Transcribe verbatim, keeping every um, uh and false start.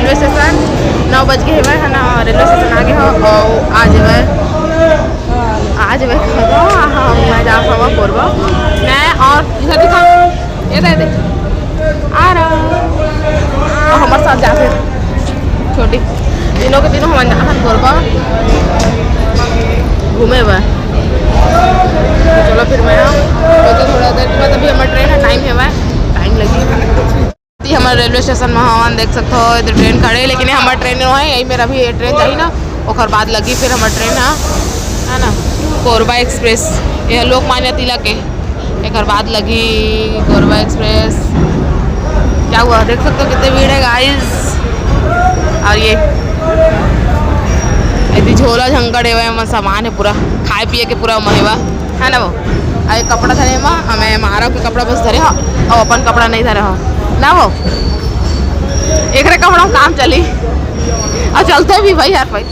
Railway station नौ बज गे हवय, है ना, रेलवे स्टेशन आ गे हो, और आ जेवय, आ जेवय, हाँ, हाँ, मैं जा पावा कोरबा, मैं और इधर दिखा, ये दे दे, आ रहा, और हमारे साथ जाते छोटी, तीनों के तीनों हम जाथन कोरबा घूमे बर। तो चलो फिर मैं, तो थोड़ा देर के बाद अभी हमारा ट्रेन है, टाइम है, टाइम लगी। ये हमारे रेलवे स्टेशन में हवन, देख सकते हो, इधर ट्रेन खड़े है, लेकिन ये हमारा ट्रेन नहीं है, यही मेरा भी ये ट्रेन जाही ना, ओकर बाद लगी फिर हमारा ट्रेन, हाँ, है ना, कोरबा एक्सप्रेस, ये लोकमान्य तिलक है, एकर बाद लगी कोरबा एक्सप्रेस। क्या हुआ, देख सकते हो कितनी भीड़ है गाइस। और ये यदि झोला झंकड़ है, सामान है पूरा, खाए पिए के पूरा महवा। है ना वो? अरे कपड़ा धरे मा, हमें मारा के कपड़ा बस धरे हो, और अपन कपड़ा नहीं धरे हो ना वो। एकरे कपड़ा में काम चली, और चलते भी भाई यार भाई।